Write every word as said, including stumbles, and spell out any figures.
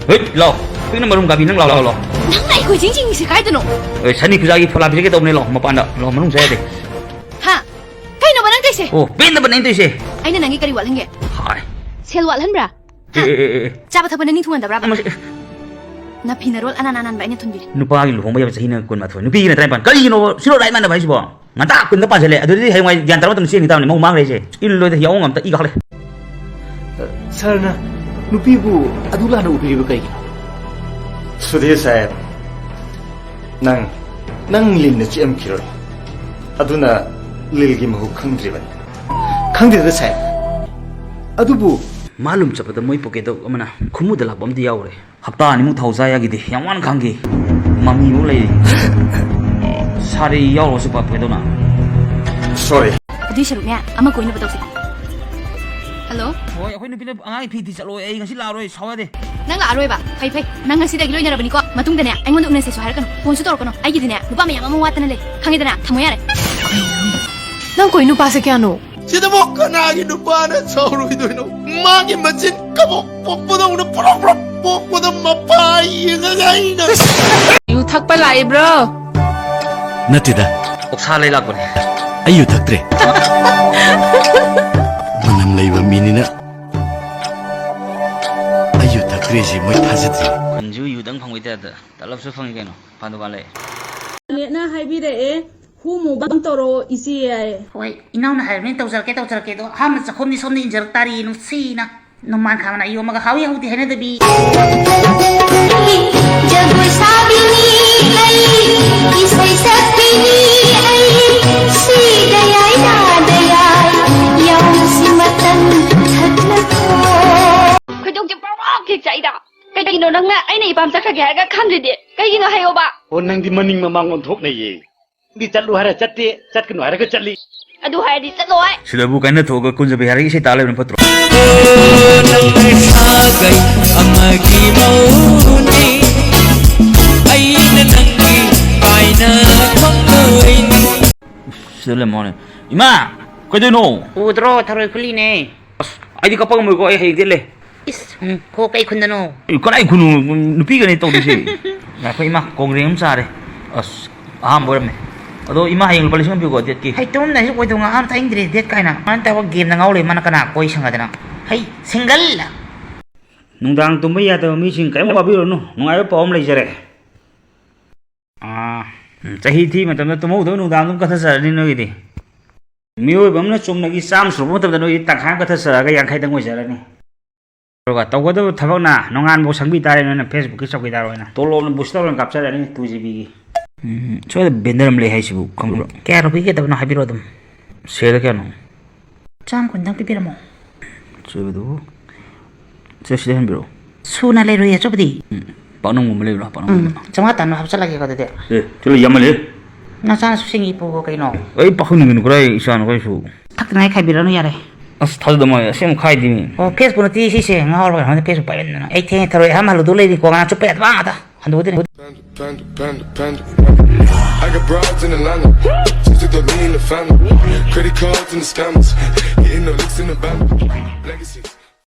ꯍꯩꯠ, ꯂꯥꯎ꯫ ꯄꯤꯛꯅ ꯃꯔꯨꯝ ꯒꯥꯕꯤ, ꯅꯪ ꯂꯥꯎ, ꯂꯥꯎ, ꯂꯥꯎ꯫ ꯅꯪꯅ ꯑꯩ ꯀꯣꯏꯆꯤꯡ ꯆꯤꯡꯉꯤꯁꯦ ꯀꯥꯏꯗꯅꯣ? ꯑꯦ, ꯁꯅꯤ ꯈꯨꯖꯥꯒꯤ ꯐꯣꯂꯥ ꯄꯤꯔꯛꯀꯦ ꯇꯧꯕꯅꯦ, ꯂꯥꯎ, ꯃꯄꯥꯟꯗ꯫ ꯂꯥꯎ, ꯃꯅꯨꯡ ꯆꯪ ꯌꯥꯗꯦ꯫ ꯍꯥ? ꯀꯩꯅꯣꯕ ꯅꯪ ꯇꯧꯏꯁꯦ? ꯑꯣ, ꯄꯦꯟꯗꯕ ꯅꯪ ꯇꯧꯏꯁꯦ꯫ ꯑꯩꯅ ꯅꯪꯒꯤ ꯀꯔꯤ ꯋꯥꯠꯍꯟꯒꯦ? ꯍꯥꯏ꯫ ꯁꯦꯜ ꯋꯥꯠꯍꯟꯕ꯭ꯔꯥ? ꯍꯥ? ꯑꯦ, ꯑꯦ, ꯑꯦ, ꯑꯦ꯫ ꯆꯥꯕ ꯊꯛꯄ ꯅꯪ ꯅꯤꯡꯊꯨꯡꯍꯟꯗꯕ꯭ꯔꯥꯕ? ꯃꯁꯤ ꯅꯐꯤ ꯅꯔꯣꯜ ꯑꯅꯥꯟ ꯑꯅꯥꯟꯕ ꯑꯩꯅ ꯊꯨꯟꯕꯤꯔꯦ꯫ ꯅꯨꯄꯥꯒꯤ ꯂꯨꯍꯣꯡꯕ ꯌꯥꯕ ꯆꯍꯤꯅ ꯀꯨꯟꯃꯥꯊꯣꯏ, ꯅꯨꯄꯤꯒꯤꯅ ꯇꯔꯥꯅꯤꯄꯥꯟ꯫ ꯀꯔꯤꯒꯤꯅꯣꯕ? ꯁꯤꯔꯣ right ꯃꯥꯟꯅꯕ ꯍꯥꯏꯁꯤꯕꯣ? ꯉꯟꯇꯥ ꯀꯨꯟꯗ ꯄꯥꯟꯁꯤꯜꯂꯦ꯫ ꯑꯗꯨꯗꯤ ꯍꯌꯦꯡꯋꯥꯏ ꯒ꯭ꯌꯥꯟ ꯇꯥꯔꯕ ꯃꯇꯝꯗ ꯆꯦꯟꯈꯤ ꯇꯥꯕꯅꯤ꯫ ꯃꯧ ꯃꯥꯡꯈ꯭ꯔꯦ ꯑꯩꯁꯦ꯫ ꯏꯜꯂꯣꯏꯗ, ꯌꯥꯑꯣꯡ ꯑꯝꯇ ꯏ ꯀꯥꯈꯠꯂꯦ꯫ ꯁꯥꯔꯅ ꯅꯨꯄꯤꯕꯨ ꯑꯗꯨ ꯂꯥꯟꯅ ꯎꯕꯤꯔꯤꯕ ꯀꯩꯒꯤꯅꯣ? ꯁꯨꯙꯤꯔ ꯁꯥꯍꯦꯕ, ꯅꯪ, ꯅꯪ ꯂꯤꯟꯅ ꯆꯤꯛꯑꯝꯈꯤꯔꯣꯏ꯫ ꯑꯗꯨꯅ ꯂꯤꯜꯒꯤ ꯃꯍꯨꯠ ꯈꯪꯗ꯭ꯔꯤꯕꯅꯤ꯫ ꯈꯪꯗꯦꯗ ꯁꯥꯍꯦꯕ꯫ ꯑꯗꯨꯕꯨ ꯃꯥ ꯂꯨꯝ ꯆꯠꯄꯗ ꯃꯣꯏ ꯄꯣꯀꯦꯠꯇ ꯑꯃꯅ ꯈꯨꯃꯨꯗ ꯂꯥꯛꯄ ꯑꯝꯗꯤ ꯌꯥꯎꯔꯦ꯫ ꯍꯞꯇꯥ ꯑꯅꯤꯃꯨꯛ ꯊꯥꯎ ꯆꯥ ꯌꯥꯈꯤꯗꯦ꯫ ꯌꯥꯝ ꯋꯥꯅ ꯈꯥꯡꯈꯤ꯫ ꯃꯃꯤꯃꯨꯛ ꯂꯩꯔꯤ꯫ ꯁꯥꯔꯤ ꯌꯥꯎꯔꯒꯁꯨ ꯄꯥꯞ ꯀꯩꯗꯧꯅ? Sorry꯫ ꯑꯗꯨꯏ ꯁꯔꯨꯛꯅꯦ, ꯑꯃ ꯀꯣꯏꯅꯕ ꯇꯧꯁꯦ꯫ ꯍꯜꯂꯣ? ꯍꯣꯏ, ꯑꯩꯈꯣꯏ ꯅꯨꯄꯤꯅ ꯑꯉꯥꯡꯒꯤ ꯐꯤ ꯊꯤ ꯆꯠꯂꯣ, ꯑꯩ ꯉꯁꯤ ꯂꯥꯛꯑꯔꯣꯏ, ꯁꯥꯎ ꯌꯥꯗꯦ꯫ ꯅꯪ ꯂꯥꯛꯑꯔꯣꯏꯕ? ꯐꯩ, ꯐꯩ꯫ ꯅꯪ ꯉꯁꯤꯗꯒꯤ ꯂꯣꯏꯅꯔꯕꯅꯤꯀꯣ꯫ ꯃꯇꯨꯡꯗꯅꯦ, ꯑꯩꯉꯣꯟꯗ ꯎꯅꯁꯦꯁꯨ ꯍꯥꯏꯔꯛꯀꯅꯨ꯫ ꯐꯣꯟꯁꯨ ꯇꯧꯔꯛꯀꯅꯨ꯫ ꯑꯩꯒꯤꯗꯤꯅꯦ, ꯅꯨꯄꯥ ꯃꯌꯥꯝ ꯑꯃ ꯋꯥꯠꯇꯅ ꯂꯩ꯫ ꯈꯪꯉꯦꯗꯅ? ꯊꯝꯃꯣ ꯌꯥꯔꯦ꯫ ꯅꯪ ꯀꯣꯏ ꯅꯨꯄꯥꯁꯦ ꯀꯌꯥꯅꯣ? ꯁꯤꯗꯕꯨ ꯀꯅꯥꯒꯤ ꯅꯨꯄꯥꯅ ꯁꯥꯎꯔꯣꯏꯗꯣꯏꯅꯣ? ꯃꯥꯒꯤ ꯃꯆꯤꯟ ꯀꯕꯣꯛ ꯄꯣꯛꯄꯗꯧꯅ ꯄ꯭ꯔꯣꯛ ꯄ꯭ꯔꯣꯛ ꯄꯣꯛꯄꯗ ꯃꯄꯥ ꯌꯦꯡꯉꯒ ꯑꯩꯅ ꯌꯨ ꯊꯛꯄ ꯂꯥꯛꯏꯕ꯭ꯔꯣ? ꯅꯠꯇꯦꯗ꯫ ꯑꯣꯛꯁꯥ ꯂꯩ ꯂꯥꯛꯄꯅꯦ꯫ ꯑꯩ ꯌꯨ ꯊꯛꯇ꯭ꯔꯦ꯫ ꯃꯅꯝ ꯂꯩꯕ ꯃꯤꯅꯤꯅ ꯑꯩ ꯌꯨ ꯊꯛꯇ꯭ꯔꯦꯁꯦ ꯃꯣꯏ ꯊꯥꯖꯗ꯭ꯔꯤ꯫ ꯈꯨꯟꯁꯨ ꯌꯨꯗꯪ ꯐꯪꯕꯩ ꯇꯥꯏꯞꯇ ꯇꯂꯞꯁꯨ ꯐꯪꯉꯤ ꯀꯩꯅꯣ꯫ ꯐꯥꯗꯨꯀꯥꯟ ꯂꯩ꯫ ꯅꯦꯠꯅ ꯍꯥꯏꯕꯤꯔꯛꯑꯦ, ꯍꯨ ꯃꯨꯕꯥꯡ ꯇꯧꯔꯛꯑꯣ ꯏꯆꯦ ꯌꯥꯏ꯫ ꯍꯣꯏ, ꯏꯅꯥꯎꯅ ꯍꯥꯏꯔꯕꯅꯤꯅ ꯇꯧꯖꯔꯛꯀꯦ, ꯇꯧꯖꯔꯛꯀꯦ꯫ ꯑꯗꯣ ꯑꯍꯥꯟꯕ ꯆꯥꯛꯈꯨꯝꯗꯤ ꯁꯣꯝꯗ ꯏꯟꯖꯔꯛ ꯇꯥꯔꯤ, ꯅꯨꯡꯁꯤꯅ꯫ ꯅꯣꯡꯃꯥꯟ ꯈꯥꯕꯅ ꯌꯣꯝꯃꯒ ꯍꯥꯎꯏ ꯍꯧꯗꯦ ꯍꯥꯏꯅꯗꯕꯤ꯫ ꯖꯒꯣꯏ ꯁꯥꯕꯤꯅꯤ ꯑꯩ, ꯏꯁꯩ ꯁꯛꯄꯤꯅꯤ ꯑꯩ, ꯁꯤꯗ ꯌꯥꯏ, ꯅꯥꯗ ꯌꯥꯏ, ꯌꯥꯎꯁꯤ ꯃꯇꯝ ꯊꯛꯂꯀꯣ꯫ ꯈꯣꯏꯗꯧꯁꯦ ꯄ꯭ꯔꯣꯛ ꯄ꯭ꯔꯣꯛ ꯍꯦꯛ ꯆꯥꯛꯏꯗ꯫ ꯀꯩꯒꯤꯅꯣ ꯅꯪꯅ ꯑꯩꯅ ꯏꯄꯥꯝ ꯆꯠꯈ꯭ꯔꯒꯦ ꯍꯥꯏꯔꯒ ꯈꯟꯗ꯭ꯔꯤꯗꯤ? ꯀꯩꯒꯤꯅꯣ ꯍꯥꯏꯌꯣꯕ꯫ ꯑꯣ, ꯅꯪꯗꯤ ꯃꯅꯤꯡ ꯃꯃꯥꯡ ꯑꯣꯟꯊꯣꯛꯅꯩꯌꯦ꯫ ꯗꯤ ꯆꯠꯂꯨ ꯍꯥꯏꯔ ꯆꯠꯇꯦ, ꯆꯠꯀꯅꯨ ꯍꯥꯏꯔꯒ ꯆꯠꯂꯤ꯫ ꯑꯗꯨ ꯍꯥꯏꯔꯗꯤ ꯆꯠꯂꯣꯏ꯫ ꯁꯤꯗꯕꯨ ꯀꯥꯏꯅꯊꯣꯛꯑꯒ ꯀꯨꯟꯖꯕꯤ ꯍꯥꯏꯔꯒ ꯏꯁꯩ ꯇꯥ ꯂꯩꯕꯅ ꯐꯠꯇ꯭ꯔꯣ? ꯑꯣ, ꯅꯪꯅ ꯁꯥꯒꯩ ꯑꯃꯒꯤ ꯃꯧꯅꯤ, ꯑꯩꯅ ꯅꯪꯒꯤ ꯄꯥꯏꯅ ꯈꯣꯡꯂꯣꯏꯅꯤ꯫ ꯁꯤꯗ ꯂꯩꯔꯝꯃꯣꯅꯦ꯫ ꯏꯃꯥ! ꯀꯩꯗꯧꯅꯣ? ꯎꯗ꯭ꯔꯣ? ꯊꯔꯣꯏ ꯈꯨꯜꯂꯤꯅꯦ꯫ ꯑꯁ, ꯑꯩꯗꯤ ꯀꯞꯄ ꯉꯝꯃꯣꯏꯀꯣ, ꯑꯩ ꯍꯌꯦꯡ date ꯂꯩ꯫ ꯏꯁ, ꯎꯝ, ꯈꯣ, ꯀꯩ ꯈꯨꯟꯗꯅꯣ? ꯑꯦ, ꯀꯗꯥꯏ ꯈꯨꯟꯅꯣ? ꯅꯨꯄꯤꯒꯅꯦ ꯇꯧꯗꯣꯏꯁꯦ꯫ ꯉꯥꯏꯈꯣ, ꯏꯃꯥ, ꯀꯣꯡꯒ꯭ꯔꯦꯡ ꯑꯃ ꯆꯥꯔꯦ꯫ ꯑꯁ, ꯑꯍꯥꯟꯕ ꯑꯣꯏꯔꯝꯃꯦ꯫ ꯑꯗꯣ ꯏꯃꯥ, ꯍꯌꯦꯡ ꯂꯨꯄꯥ ꯂꯤꯁꯤꯡ ꯑꯃ ꯄꯤꯌꯨꯀꯣ, ꯗꯦꯠꯀꯤ꯫ ꯍꯩ, ꯇꯨꯝꯗ ꯑꯩꯁꯨ ꯑꯣꯏꯗꯧ ꯉꯥ ꯑꯃ ꯊꯛꯅꯤꯡꯗ꯭ꯔꯦ, ꯗꯦꯠ ꯀꯥꯏꯅ꯫ ꯃꯥꯅ ꯇꯧꯕ ꯒꯦꯝꯗ ꯉꯥꯎ ꯂꯩ, ꯃꯥꯅ ꯀꯅꯥ ꯀꯣꯏ ꯁꯪꯒꯗꯅ? ꯍꯩ, ꯁꯤꯡꯒꯜ꯫ ꯅꯨꯡꯗꯥꯡ ꯇꯨꯝꯕ ꯌꯥꯗꯕ ꯃꯤꯁꯤꯡ ꯀꯔꯤꯝ ꯋꯥꯕꯤꯔꯨꯔꯅꯨ, ꯅꯨꯡꯉꯥꯏꯕ ꯄꯥꯎ ꯑꯃ ꯂꯩꯖꯔꯦ꯫ ꯑꯥ, ꯎꯝ, ꯆꯍꯤ ꯊꯤ ꯃꯇꯝꯗ ꯇꯨꯝꯍꯧꯗꯕ ꯅꯨꯡꯗꯥꯡ ꯑꯗꯨꯝ ꯀꯠꯊꯖꯔꯅꯤ ꯅꯣꯏꯒꯤꯗꯤ꯫ ꯃꯤꯑꯣꯏꯕ ꯑꯃꯅ ꯆꯨꯝꯅꯒꯤ ꯆꯥꯝꯃ ꯁꯨꯔꯛꯄ ꯃꯇꯝꯗ ꯅꯣꯏꯒꯤ ꯇꯪꯈꯥꯏ ꯑꯃ ꯀꯠꯊꯖꯔꯛꯑꯒ ꯌꯥꯡꯈꯩꯗꯪ ꯑꯣꯏꯖꯔꯅꯤ꯫ ꯑꯗꯨꯒ ꯇꯧꯒꯗꯕ ꯊꯕꯛꯅ ꯅꯣꯡꯉꯥꯟꯕꯨ ꯁꯪꯕꯤ ꯇꯥꯔꯦ ꯅꯣꯏꯅ Facebookꯀꯤ ꯆꯧꯀꯤꯗꯥꯔ ꯑꯣꯏꯅ꯫ ꯇꯣꯂꯣꯞꯅ booster ꯑꯣꯏꯅ ꯀꯥꯞꯆꯔꯅꯤ two GBꯒꯤ꯫ ꯎꯝ, ꯁꯣꯏꯗ vendor ꯑꯃ ꯂꯩ ꯍꯥꯏꯁꯤꯕꯨ ꯈꯪꯕ꯭ꯔꯣ? ꯀꯌꯥ ꯂꯧꯕꯤꯒꯗꯕꯅꯣ ꯍꯥꯏꯕꯤꯔꯣ ꯑꯗꯨꯝ꯫ ꯁꯦꯔꯗ ꯀꯌꯥꯅꯣ? ꯆꯥꯝꯃ ꯀꯨꯟꯗꯪ ꯄꯤꯕꯤꯔꯝꯃꯣ꯫ ꯑꯆꯣꯏꯕꯗꯨꯕꯨ꯫ ꯁꯦ, ꯁꯤꯗ ꯍꯟꯕꯤꯔꯛꯑꯣ꯫ ꯁꯨꯅ ꯂꯩꯔꯣꯏꯌꯦ, ꯑꯆꯣꯏꯕꯗꯤ꯫ ꯎꯝ꯫ ꯄꯥꯛꯅꯝꯒꯨꯝꯕ ꯂꯩꯕ꯭ꯔꯣ? ꯄꯥꯛꯅꯝꯒꯨꯝꯕ꯫ ꯎꯝ, ꯆꯥꯝꯃꯉꯥ ꯇꯥꯅ ꯍꯥꯞꯆꯜꯂꯒꯦꯀꯣ ꯑꯗꯨꯗꯤ꯫ ꯑꯦ, ꯆꯠꯂꯣ, ꯌꯥꯝꯃꯜꯂꯦ꯫ ꯅꯆꯥꯅꯁꯨ ꯁꯤꯡꯉꯤ ꯄꯨꯒꯣ ꯀꯩꯅꯣ꯫ ꯑꯩ ꯄꯥꯈꯪꯅꯤꯡꯒꯅꯨ ꯀꯗꯥꯏ ꯏꯆꯥꯅꯣ ꯀꯩꯁꯨ꯫ ꯊꯛꯇꯅꯉꯥꯏ ꯈꯥꯏꯕꯤꯔꯅꯨ ꯌꯥꯔꯦ꯫ ꯑꯁ, ꯊꯥꯖꯗꯕ ꯃꯥꯜꯂꯦ, ꯑꯁꯦꯡꯕ ꯈꯥꯏꯗꯦꯃꯤ꯫ ꯑꯣ, Facebook ꯅꯠꯇꯦ ꯁꯤꯁꯦ, ꯉꯥꯎꯔꯕ ꯀꯩꯅꯣ ꯈꯪꯗꯦ, Facebook ꯄꯥꯏꯃꯟꯗꯅ꯫ ꯑꯩ ꯊꯦꯡꯉꯦ, ꯊꯔꯣꯏ ꯑꯍꯥꯟꯕ ꯍꯜꯂꯨꯗꯧ ꯂꯩꯔꯤ, ꯀꯣ ꯉꯥ ꯆꯨꯞꯄ ꯌꯥꯗꯕ ꯉꯥꯛꯇ꯫ ꯍꯟꯗꯣꯛꯑꯗꯤ꯫ Panda, panda, panda, panda. I got broads in Atlanta. Just to throw me in the family. Credit cards and the scammers. Hitting the licks in the van. Legacies.